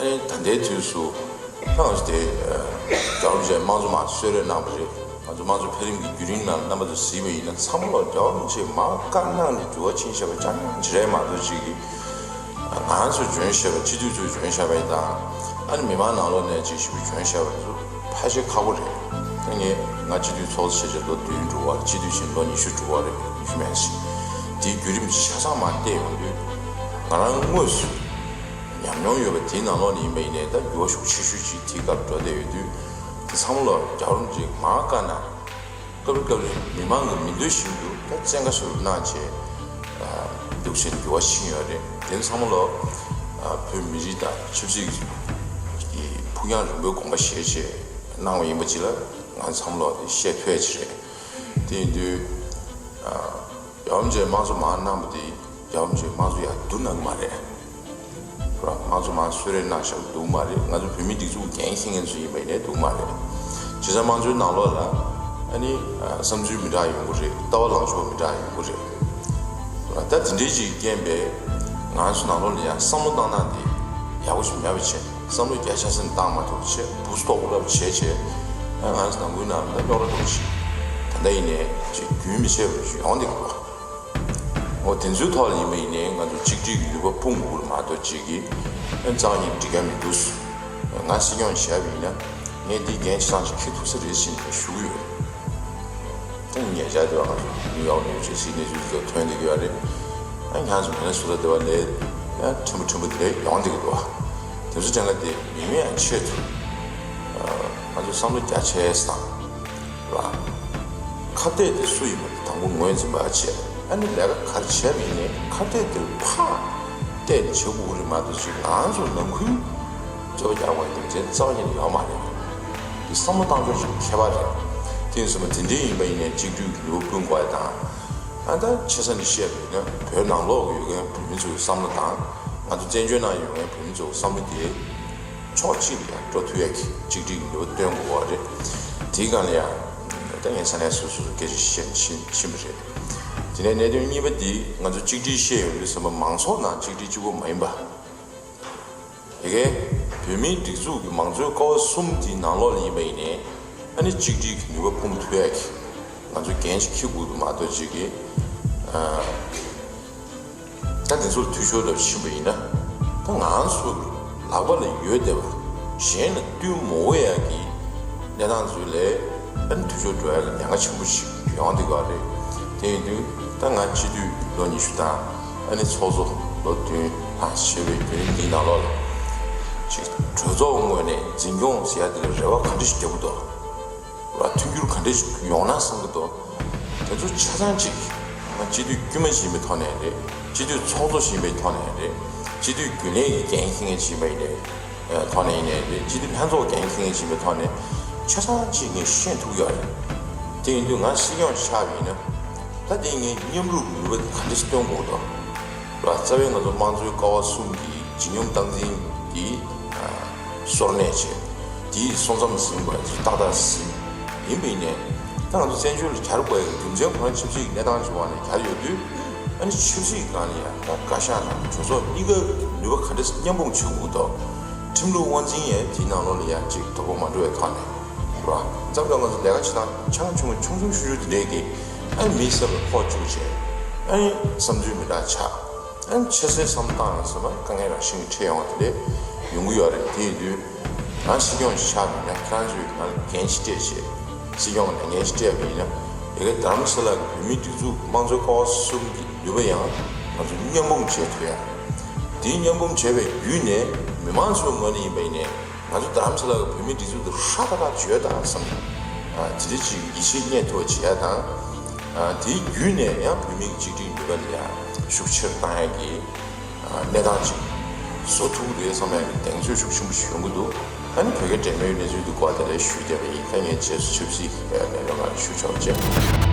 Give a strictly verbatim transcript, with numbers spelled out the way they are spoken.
ད་ལྟའི་དུས་སུ་ཐང་ཞིག་དེ་རྒྱལ་བ་རིན་པོ་ཆེ་དམངས་གཙོ་མར་གསོལ་རས་གནང་བ་རེད། ང་ཚོ་དམངས་གཙོ་འཕེལ་རིམ་གྱི་བརྒྱུད་རིམ་ནང་རྣམ་པ་ཚོ་གཟིགས་པ་ཡིན་ན་ཚང་མ་ལོ་རྒྱལ་བ་རིན་པོ་ཆེས་མར་བཀའ་གནང་ནས་འགྱུར་བ་ཕྱིན་བཞག་པ་རྐྱང་རྐྱང་ཅིག་རེད་མ་གཏོགས་ཅིག་གིས། ང་ཚོ་འཇོན་ཤེས་པ་སྤྱི་འཐུས་ཚོས་འཇོན་ཤེས་པ་ཡིན་དང་། ཨ་ནི་མི་མང་ནང་ལོགས་ནས་ཅིག་ཞིབ་འཇོན་ཤེས་པ་ཚོ་ཕལ་ཆེར་ཁག་པོ་རེད། ཨ་ནི་ང་སྤྱི་འཐུས་ཚོགས་གཙོ་བྱས་བྱས་ལོ་བདུན་འགྲོ་བ་རེད། སྤྱི་འཐུས་ཕྱིན་ལོ་ཉི་ཤུ་འགྲོ་བ་རེད། ཉི་ཤུ་མན་ཞིག་དེའི་བརྒྱུད་རིམ་ཆ་ཚང་མར་བལྟས་ཡོང་དུས་ང་རང་དངོས་སུ་ཉམས་མྱོང་ཡོད་པ་དེའི་ནང་ལོགས་ནས་ཡིན་པ་ཡིན་ནའི་ད་འགྱུར་བ་ཤུགས་ཆེ་ཤོས་ཅིག་དེའི་སྐབས་འགྲོ་བསྡད་ཡོད་དུས་དེ་ཚང་མ་ལོ་རྒྱལ་བ་རིན་པོ་ཆེས་མར་བཀའ་གནང་། སྐབས་རེ་སྐབས་རེ་མི་མང་གི་མི་འདོད་བཞིན་དུ་ད་བཙན་བཀའ་ཟུར་གནང་བྱས། འདུག་བྱས་འགྱུར་བ་ཕྱིན་ཡོད་རེད། དེ་ཚང་མ་ལོ་བོད་མི་རིགས་དང་ཆབ་སྲིད་ཀྱི་ཕུགས་རྒྱང་རིང་པོའི་དགོངས་པ་བཞེས་བྱས་གནང་བ་ཡིན་པ་ཅིག་ལ་ང་ཚང་མ་ལོ་དེ་བཤད་ཐུབ་ཡ་ཅིག་རེད། དེ་ཡིན་དུས་རྒྱལ་བ་རིན་པོ་ཆེས་དམངས་གཙོ་མར་གནང་བ་དེ་རྒྱལ་བ་རིན་པོ་ཆེས་དམངས་གཙོ་ཡར་བསྡུ་གནང་གི་མ་རེད། ར་དམངས་གཙོ་མར་གསོལ་རས་གནང་བཞག་འདུག་མ་རེད། ང་ཚོ་བོད་མིའི་སྒྲིག་འཛུགས་འགན་འཁྱེར་མཁན་ཚོ་ཡིན་པ་ཡིན་ནའི་འདུག་མ་རེད། བྱས་ཙང་དམངས་གཙོའི་ནང་ལོགས་ལ་ཨ་ནི་བསམ་ཚུལ་མི་འདྲ་ཡོང་གི་རེད། ལྟ་བ་ལངས་ཕྱོགས་མི་འདྲ་ཡོང་གི་རེད། ར་ད་དེ་འདྲའི་ཅིག་རྐྱེན་པས་ང་ཚོ་ནང་ལོགས་ལ་ཡང་བསམ་བློ་བཏང་སྟངས་དེ་ཡག་པོ་ཞིག་མེད་པ་བྱས། བསམ་བློ་རྒྱ་ཆ་ཚང་བཏང་མ་ཐུབ་བྱས་བུ་སྟོག་རབ་བྱས་བྱས་ང་ཚོ་ནང་ཁུལ་ནང་ལ་རྙོག་དྲ་འདུག་བྱས། ད་ལྟ་ཡིན་ནའི་ཅིག་རྒྱུན་མི་ཆད་པ་ཞིག་ཡོང་བསྡད་ཀྱི་འདུག་འོ་དེ་ཚོའི་ཐོག་ལ་ཡིན་པ་ཡིན་ནའི་ང་ཚོ་གཅིག་སྒྲིལ་གྱི་ནུས་པ་སྤུངས་དགོས་རེད་མ་གཏོགས་གཅིག་གིས་ཨ་རྩ་བ་ཉིད་འགྲིག་ག་མི་འདུག་ང་སྲིད་སྐྱོང་བྱས་པ་ཡིན་ན་ངས་འདི་འགན་ཆ་ཚང་ཞིག་འཁྱེར་ཐུབ་ས་རེད་ཟེར་ནས་ཞུ་གི་ཡོད། ད་ཉེ་ཆར་དུ་ང་ཚོ་ནིའུ་ཡོག་ནས་ཅིག་སྲིད་གནས་ཚུལ་དེ་ཚོ་ཐོན་བསྡད་ཀྱི་ཡོད་རེད། ཨ་ང་ཚོ་མི་སྣ་སུ་ལ་བསྡད་པ་ལས་ཡང་ཕྲན་བུ་ཕྲན་བུ་དེ་འདྲ་ཡོང་བསྡད་ཀྱི་འདུག་ཨ་དེ་ཚོ་དྲན་ག་དེ་མི་མི་ཡང་ཆེད་དུ་ང་ཚོ་བསམ་བློ་རྒྱ་ཆེ་སང་། ར། ཁ་གཏད་དེ་སུ་ཡིན་པ་དེ་དང་པོ་ངོས་འཛིན་པ་བྱས། ཨ་ནི་ལས་ཀ་ག་རེ་བྱས་པ་ཡིན་ནའི་ཁ་གཏད་དེར་ཕར་གཏད་ནས་བྱེད་དགོས་ཀྱི་རེད་མ་གཏོགས་ཅིག་ང་ཚོ་ནང་ཁུལ་རྩོད་པ་རྒྱག་པ་ཡིན་ན་རྩ་བ་ཉིད་ནས་ཡོད་མ་རེད། དེ་བསམ་བློ་བཏང་ཕྱོགས་ཅིག་ཁྱད་པར་རེད། དེ་ཡིན་ཙང་དེ་འདྲའི་ཡིན་པ་ཡིན་ནའི་གཅིག་སྒྲིལ་གྱི་ནུས་པ་སྤུངས་དགོས་ཡ་དང་། ཨ་ད་ཆེ་ས་ནས་བཤད་པ་ཡིན་ན་བོད་ནང་ལོགས་ཀྱི་ཡོད་མཁན་བོད་མི་ཚོའི་བསམ་བློ་དང་ང་ཚོ་བཙན་བྱོལ་ནང་ཡོད་མཁན་བོད་མི་ཚོའི་བསམ་བློ་དེ། ཕྱོགས་གཅིག་ལ་ཡང་འགྲོ་ཐུབ་ཡག་གི་གཅིག་སྒྲིལ་གྱི་ནུས་པ་སྟོན་དགོས་པ་རེད། དེའི་སྒང་ལ་ཡང་ད་ངས་ས་གནས་སོ་སོ་སྐད་ཆ་བཤད་ཕྱིན་ཕྱིན་པ་རེད། དེ་ནས་གནད་དོན་གཉིས་པ་འདི་ང་ཚོ་གཅིག་སྒྲིལ་བཤད་ཡོང་དུས་ཙམ་པ་མང་ཚོགས་ནང་གཅིག་སྒྲིལ་གཅིག་པོ་མ་ཡིན་པ། དེ་གའི་བོད་མིའི་སྒྲིག་འཛུགས་ཀྱི་མང་གཙོའི་ཀ་བ་གསུམ་དེའི་ནང་ལོགས་ལ་ཡིན་པ་ཡིན་ནའི་ཨ་ནི་གཅིག་སྒྲིལ་གྱི་ནུས་པ་སྤུངས་ཐུབ་ཡག་གི་ང་ཚོ་འགན་ཞིག་འཁྱེར་དགོས་འདུག་མ་གཏོགས་གཅིག་གིས། ད་དེ་ཚོར་འཐུས་ཤོར་དུ་ཕྱིན་པ་ཡིན་ན། ད་ང་ཚོ་ལག་པ་ལ་ཡོད་བསྡད་པ་གཞན་ལ་བསྟུན་མ་དགོས་ཡག་གི་གནས་སྟངས་ཚོ་ལས་ཨ་ནི་འཐུས་ཤོར་འགྲོ་ཡག་གི་ཉེན་ཁ་ཆེན་པོ་ཞིག་ཡོང་བསྡད་ཀྱི་ཡོད་རེད། དེ་ཡིན་དུས་ད་ང་སྤྱི་འཐུས་ལོ་ཉི་ཤུ་དང་ཨ་ནི་ཚོགས་གཙོ་ལོ་བདུན་ལྷག་བྱས་པའི་བརྒྱུད་རིམ་འདིའི་ནང་ལོགས་ལ་ཅིག་གྲོས་ཚོགས་ངོས་ནས་འཛིན་སྐྱོང་ཟེར་ཡག་དེ་ལ་རེ་བ་ག་འདྲ་ཞིག་རྒྱག་གི་འདུག་ལ་མཐུན་འགྱུར་ག་འདྲ་ཞིག་ཡོང་ན་བསམ་གྱི་འདུག་དེ་ཚོ་ཆ་ཚང་གཅིག་ང་སྤྱི་འཐུས་དཀྱུས་མ་ཞིག་ཡིན་པའི་ཐོག་ནས་རེད། སྤྱི་འཐུས་ཚོགས་གཙོ་ཞིག་ཡིན་པའི་ཐོག་ནས་རེད། སྤྱི་འཐུས་རྒྱུན་ལས་ཀྱི་འགན་འཁྱེར་མཁན་ཞིག་ཡིན་པ་ཡིན་ནའི་ཐོག་ནས་ཡིན་ནའི་རེད། སྤྱི་འཐུས་ལྷན་ཚོགས་འགན་འཁྱེར་མཁན་ཞིག་ཡིན་པའི་ཐོག་ནས་ཆ་ཚང་གཅིག་ངས་ཤེས་ཐུབ་ཀྱི་ཡོད་རེད། དེ་ཡིན་དུས་ང་སྲིད་སྐྱོང་ཆགས་པ་ཡིན་ན་ད་དེ་ངས་མཉམ་རུབ་ཀྱི་ནུས་པ་ག་འདྲ་སྟོན་དགོས་འདུག་ར་རྩ་བའི་ང་ཚོ་དམངས་གཙོའི་ཀ་བ་གསུམ་གྱི་ལྗིད་སྙོམས་སྟངས་འཛིན་གྱི་སོར་གནས་བྱས། དེའི་སོ་མཚམས་ཟིན་དགོས་ཡ་ཏག་ཏག་ཟིན། ཡིན་པ་ཡིན་ནའི་ད་ང་ཚོ་བཙན་བྱོལ་ལ་གྱར་དགོས་ཡ་གི་རྒྱུ་མཚན་ཁོ་རང་ཆབ་སྲིད་ཀྱི་གནས་སྟངས་ཀྱི་དབང་ནས་གྱར་ཡོད་དུས་ཨ་ནི་ཆབ་སྲིད་ཀྱི་སྒང་ལ་ཡང་ད་བཀའ་ཤག་དང་གྲོས་ཚོགས་གཉིས་ཀ་ནུས་པ་ག་འདྲ་མཉམ་སྤུངས་བྱེད་དགོས་འདུག་ཁྲིམས་ལུགས་དབང་འཛིན་ཡང་དེའི་ནང་ལོགས་ལ་ཡང་ཅིག་དོ་ཕོག་མ་འགྲོ་བའི་ཐོག་ནས་ར་མཚམས་མཚམས་ང་ཚོ་ལས་ཀ་བྱེད་སྟངས་ཆུང་ཆུང་ཆུང་ཆུང་ཤོས་ཤོས་དེ་འདྲས་ཀྱིས་ཨ་ནི་མི་སེར་ལ་ཕོག་བཅུག་བྱས་ཨ་ནི་བསམ་ཚུལ་མི་འདྲ་ཆགས། ཨ་ནི་ཆེ་སའི་བསམ་བློ་བཏང་ཡོང་ཟེར་བ་དཀའ་ངལ་རང་བཞིན་གྱིས་འཕྲད་ཡོང་བ་དེ་འདྲ་ཡོང་གི་ཡོད་རེད། དེ་ཡིན་དུས་ང་སྲིད་སྐྱོང་ཞིག་ཆགས་པ་ཡིན་ན་ཁྱེད་རང་ཚོས་ང་ལ་འགན་ཞིག་སྤྲད་བྱས་སྲིད་སྐྱོང་གི་ལས་འགན་ཞིག་སྤྲད་པ་ཡིན་ན་ཡ་གི་རྡ་རམ་ས་ལ་གི་བོད་མིའི་སྒྲིག་འཛུགས་དམངས་གཙོའི་ཀ་བ་གསུམ་གྱི་ནུས་པ་ཡང་ང་ཚོ་མཉམ་སྤུངས་བྱེད་ཐུབ་ཡ། དེའི་མཉམ་སྤུངས་བྱས་པའི་བརྒྱུད་ནས་མི་མང་ཚོའི་ངོས་ནས་ཡིན་པ་ཡིན་ནའི་ང་ཚོ་རྡ་རམ་ས་ལ་གི་བོད་མིའི་སྒྲིག་འཛུགས་དེ་ཧྲ་ཏག་ཏག་བྱོས་དང་བསམ་ནས་ཨ་དེ་འདྲ་ཅིག་ཡིད་ཆེས་རྙེད་ཐུབ་པ་བྱེད་ཡ་དང་། ཨ་དེའི་བརྒྱུད་ནས་ཡང་བོད་མིའི་གི་གཅིག་སྒྲིལ་ནུས་པ་ལ་ཡང་ཤུགས་ཆེ་རུ་བཏང་ཡ་གི་ཨ་གནས་སྟངས་ཅིག་བཟོ་ཐུབ་ཀྱི་རེད་བསམ་ཡ་གི་གདེང་ཚོད་ཤུགས་ཆེན་པོ་ཞིག་ཡོང་གི་འདུག་ཨ་ནི་བོད་རྒྱ་འབྲེལ་མོལ་གནས་ཚུལ་འདི་སྐོར་དེ་ལ་ཞུས་བསྡད་པ་ཡིན། ད་ངས་རྗེས་སུ་ཆབ་སྲིད་ཀྱི་ལས་རོགས་ལ་ཞུ་ཆོག་ཅེས།